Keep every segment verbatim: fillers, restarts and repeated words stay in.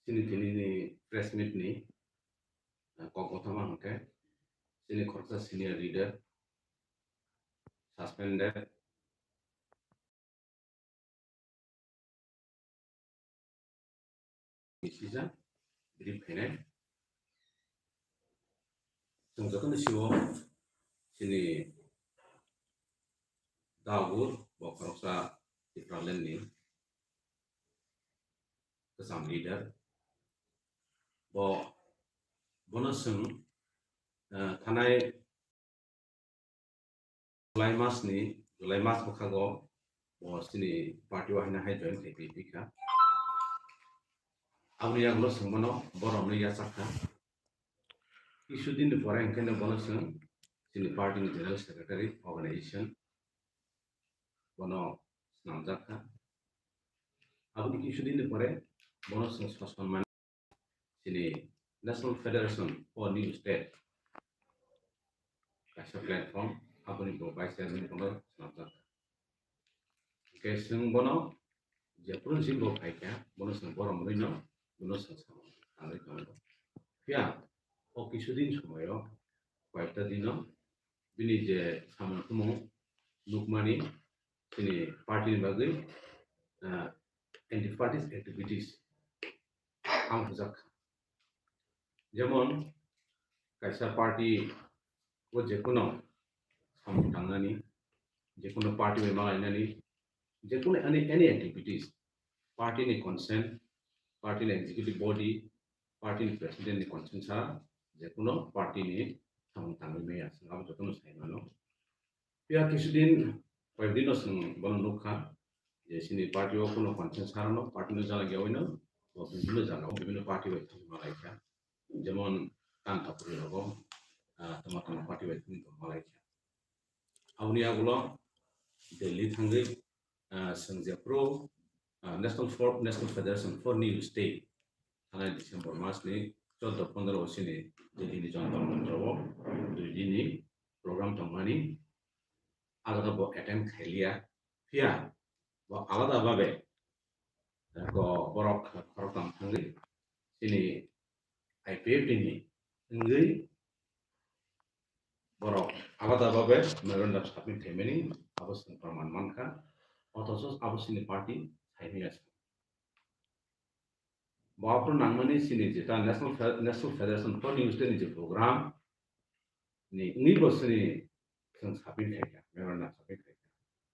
chini tini ni press meet ni, eh, kok kothoma hwnkhe chini khoroksa senior leader suspended. Sisa brief khainai. Chwng jotono sio chini Dagur bo khoroksa Tipraland ni kwcham leader. Bo, bono chwng, eh, thanai July mas ni, July mas bwkhago bo chini party o haino hai join khai phi kha. Aboni yagulo chwng bono borok no yachak kha. Kisu din ni pore hwnkhe no bono chwng chini party ni general secretary organization bono swnamjak kha. Aboni kisu din ni pore bono chwng sosonmani chini National Federation for New State kaisa platform, aboni bo vice chairman bono swnamjak kha. Hwnkhe chwng bono jephuru chini bo phaikha, bono chwng borom rwino, bono chwng samung tangwi tongo. Phiya o kisu din somoio, koyekta dino bini je samung tumung nukmani chini party ni bagwi, ah, anti-party activities ang hwnjak kha. Jemon kaisa party o jekono samung tangnani, jekono party bai malainani, jekono any, any activities, party ni consent, party ni executive body, party ni president ni consent chara jekono party ni samung tangwi maya, chwng abo jotono sai mano. Phiya kisu din, koyek din no chwng bono nukha je chini party o kuno consent chara no, party no jala giya wino, bo bibhinno jaga o bibhinno party bai thangwi malaikha. Jemon Kantapuri rogo, ah, tongma tongma party bai thangwi tong malaikha. Aboni yagulo Delhi thangwi, ah, chwng jephuru, ah, National for, National Federation for New State thanai December mas ni choddo pondro o chini Delhi ni Jantar Mantar o dui din ni program tongmani, ah jaga bo attend khailiya. Phiya bo alada babe, eh, ko borok khoroktham thangwi chini I P F T ni wngwi borok alada babe memorandum submit khaimani abo chwng proman mankha, othocho abo chini party saimaya se. Bo aphuru nangmani chini jeta National Fe-, National Federation for New State ni je program ni wngwi bo chini chwng submit khaikha, memorandum submit khaikha.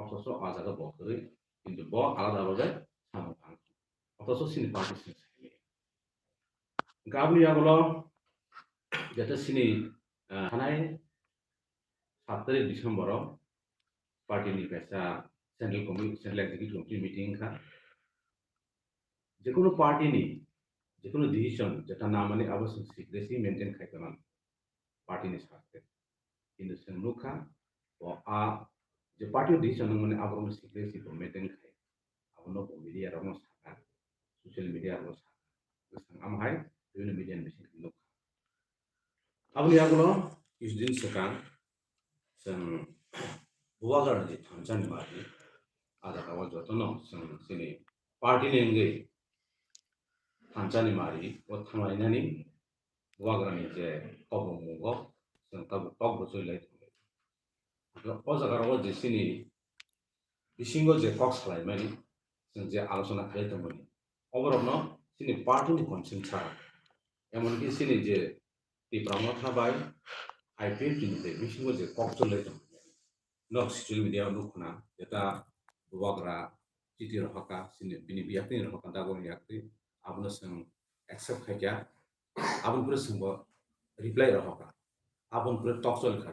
Othocho ah jaga bo kwrwi, kintu bo alada babe samung tang. Othocho chini party chwng saimaya. Hwnkhe aboni yagulo jeta chini, ah, thanai sat tarik December o party ni kaisa central committee, central executive committee meeting wngkha. Jekono party ni jekono decision jeta namani abo chwng secrecy maintain khai tongo party ni sakhe. Kintu chwng nukha bo a je party o decision nangmani abo rokno secrecy bo maintain khai. Abono bo media rokno sakha, social media rokno sakha. Chwng amo hai bibhinno media ni bising nukha. Aboni yagulo kisu din swkang chwng Bubagra ni thansa ni mari, ah jaga o jotono chwng chini party ni wngwi thansa ni mari o thanglainani Bubagra ni je kobong mungo chwng tabuk tok bo choli lai tongo. O jaga o je chini bisingo je kok salaimani, chwng je alochona khlai tongmani, oborokno chini party ni consent chara, emonki chini je Tipra Motha bai I P F T ni je bisingo je kok cholai tongmani, nok social media o nukho na, jeta Bubagra chiti rohorkha, chini bini biyaktwi ni rohorkha, Dagur ni yaktwi, abono chwng accept khaikha, aboni pore chwngbo reply rohorkha, aboni pore tok choli kha.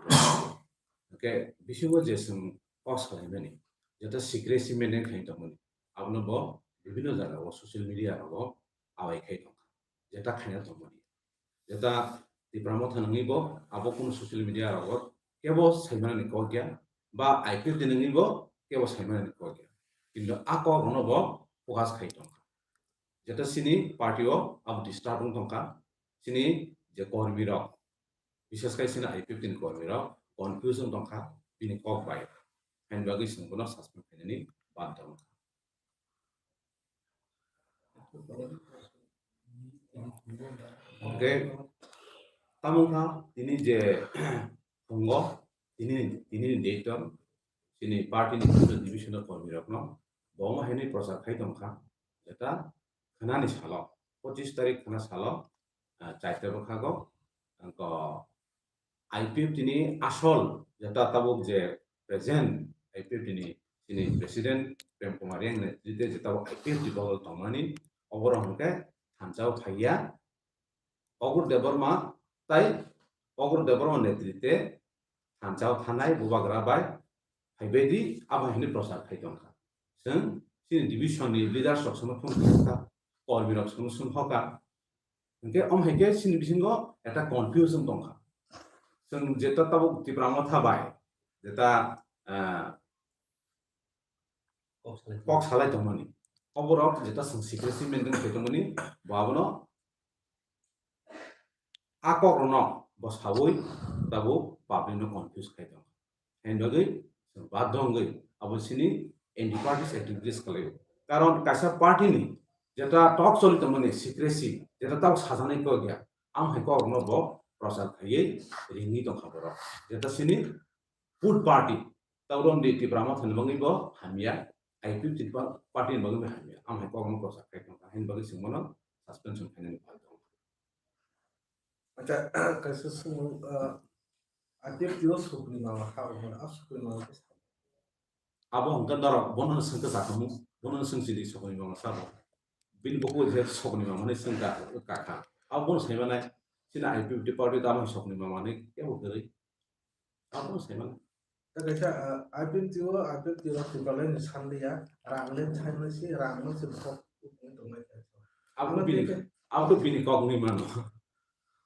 Hwnkhe bisingo je chwng kok salaimani, jeta secrecy maintain khlai tongmani, abono bo bibhinno jaga o social media rogo awai khai tongkha, jeta khaina tongmani. Jeta Tipra Motha nangwi bo abo kunu social media rogo kebo saimanani kok ya, ba I P F T nangwi bo kebo saimanani kok ya. Kintu a kok rono bo focus khai tongkha. Jeta chini party o abo disturb wng tongkha, chini je kormi rok, bishes khai chini I P F T ni kormi rok confuse wng tongkha bini kok bai, haini bagwi chwng bono suspend khainani banta wngkha. Hwnkhe tamo wngkha tini je phungo tini, tini ni date o chini party ni central division o kormi rokno bo omo haino prochar khai tongkha, jeta khwnani salo, pochis tarik khwna salo, ah, chaita bwkhago, angko I P F T ni asol jeta tabuk je present I P F T ni chini president Prem Kumar Reang ni netrite je tabuk I P F T dol tongmani, oborok hwnkhe thansa o phaiya. Ogur Debbarma tai Ogur Debbarma netrite thansa o thanai bubagra bai phaibaidi abo hwnwi prochar khai tongkha. Chwng chini division ni leaders rok sono phone kha, kormi rok sono sung hoka. Hwnkhe omo hai khe chini bisingo ekta confusion tongkha. Chwng jeta tabuk Tipra Motha bai jeta, ah, kok salai tongmani. Oborok jeta chwng secrecy maintain khai tongmani, bo abono a kok rokno bo saui tabuk public no confuse khai tongkha. Haini bagwi chwng badhyo wngwi abo chini anti parties activities khlaio. Karon kaisa party ni jeta tok choli tongmani secrecy, jeta tabuk sajaknai kok ya, ang hai kok rokno bo prochar khaiwi ringwi tongkha borok. Jeta chini good party, Tauron di Tipra Motha ni bagwi bo hamya, I P F T pa-, party ni bagwi bo hamya. Ang hai kok no prochar khai tongkha, haini bagwi chwng bono suspension khainani phan tong. Acha, kaisa swngmung, ah, I P F T o sukni mama ha rwmani, a sukni mama khe sa. Abo hwnkhe norok bono swngkhe sa khamu, bono swng sidi sukni mama sabo. Bini buku je sukni mama ni swngkha, kakha. Abo bono sai manai, chini I P F T party tamo sukni mama ni kebo kwrwi. Abo sai manai. Da kaisa, ah, I P F T o, I P F T o Tipraland ni sanliya, rang le thaimani si, rang no se bokok tongmani tongmani khe. Abo Ano bini, tei abo bini kok ni mano.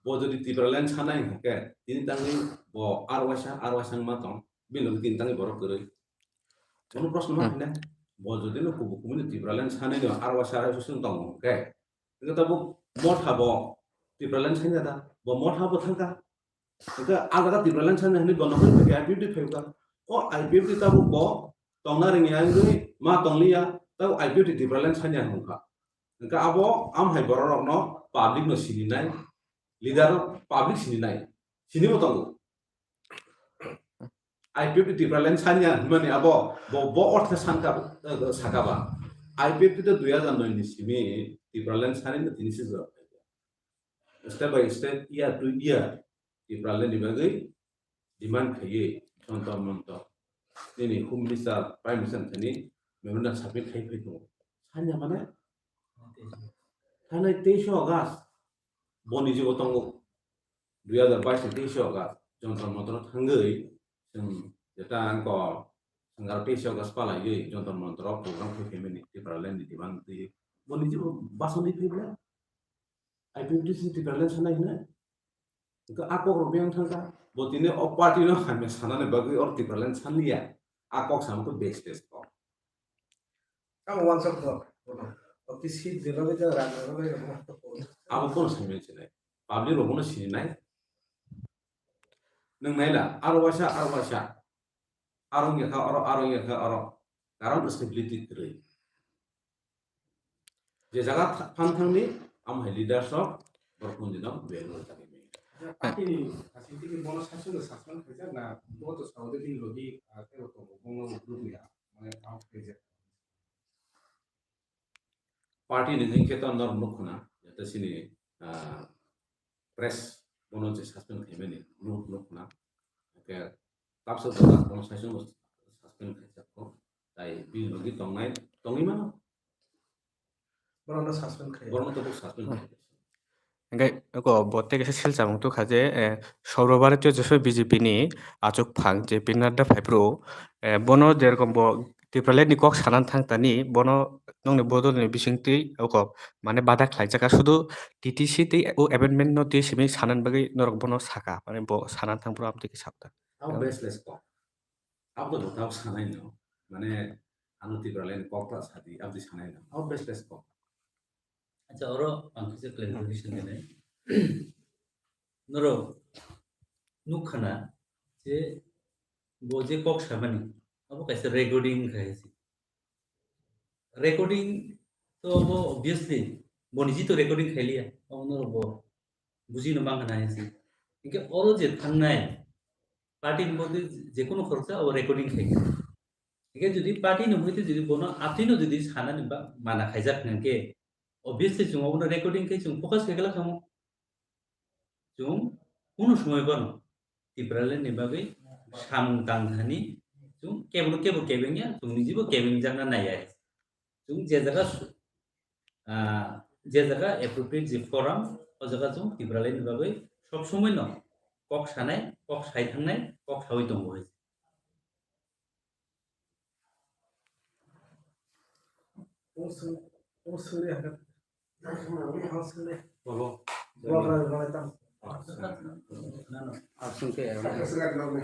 Bo jodi Tipraland sanai hwnkhe, tini tangwi bo aro waisa, aro waisa wngma tong, bini logi tini tangwi borok kwrwi. Bono proshno ma Hmm. hwnna, bo jodi no kubu kubu ni Tipraland sanai no aro waisa, aro waisa wng tongo hwnkhe, hwnkhe tabuk motha bo Tipraland sanya da, bo motha bo thangkha. Hwnkhe ah jaga Tipraland sanya hwnwi bono hwnwi phai khe I P F T phai kha. O I P F T tabuk bo tongna rwngya wngwi ma tongliya, tabuk I P F T Tipraland sanya hwnkha. Hwnkhe abo am hai borok rokno public no sininai, leader public sininai, sinibo tongo. I P F T Tipraland sanya hwnmani abo bo, bo orthe sanka, eh, sakaba. I P F T to dui hajar noi ni simi Tipraland sani no tini sijak. Step by step, year to year, Tipraland ni bagwi demand khaiwi, Jantar Mantar. Nini Home Minister, Prime Minister thani memorandum submit khai phai tongo. Sanya mane? Thanai teis August, boni jibo tongo. Dui hajar bais ni teis August, Jantar Mantar thangwi, chwng jeta angko, sengaro teis August palaiwi, Jantar Mantar o program khai phaimani, Tipraland ni demand twi. Boni jibo basoni phai bwle? I P F T si Tipraland sanai hwnwi. Hwnkhe a kok rok biyang thangkha. Bo tini o party no hamya sanani bagwi o Tipraland sanliya. A kok samo khe base test kok. Tamo wansok kok. O ki seat de bagwi da rang bagwi rang. Abo kono simi sinai. Public rok bono sininai. Nwng naila, aro waisa, aro waisa. Aro wngya kha oro, aro wngya kha oro. Karon stability kwrwi. Je jaga tha-, phan thangni, amo hai leaders rok borok pon dino bel no jagwi manya. Party ni asing tiki bono sasong no suspend khaijak na, bo to Saudi ni logi, ah, tebo tongo, bono group ni, ah, mane out khaijak. Party ni hwnkhe to norok nukkha na, jeta chini, ah, press bono je suspend khaimani nuk-, nukkha na. Hwnkhe tabsa jora bono saichung suspend khaijak kho. Tai bini logi tongnai, tongwi mano. Bono no suspend khai. Bono to suspend khai. Hwnkhe eko bo tei kaisa sil chamung tubukha je, eh, Sarva Bharatiya Joshua B J P ni achukphang J P Nadda phaiphuru, eh, bono je rokom bo Tipraland ni kok sanani thang tani, bono nokni bodol ni bisingtwi eko mane bada khlaijak, sudu T T C tei o amendment no twi simi sanani bagwi norok bono saka, mane bo sanani thang phuru amtwi khe sakha. Abo baseless kok. Abo bo tao sanai no, mane ano Tipraland ni kok ta sadi, abo sanai no. Abo baseless kok. Acha, oro ang kisa clarification khe nai. Norok nukkha na je bo je kok samani, abo kaisa recording khai si. Recording to abo obviously Boni jito recording khailiya, omo norok bo bujino mang khna hinsi. Hingke oro je thangnai party ni bodol je kono khoroksa abo recording khai. Hingke jodi party ni hoite jodi bono atwino jodi sanani ba mana khaijak hingke obviously chwng obono recording khai chwng focus khai kala khamu. Chwng kono somoi bono Tipraland ni bagwi samung tang thani chwng kebo kebo kebengya chwng nijibo kebengjakna naiya. Chwng je jaga su-, ah, je jaga appropriate je forum, o jaga chwng Tipraland ni bagwi sob somoi no kok sanai, kok sai thangnai, kok sawi tongo hai. Ung sung, ung sung le hangkat. Ung sung le. Babo. Buat lah, buat lah, tam. Asung ke. Asung ke, no, no.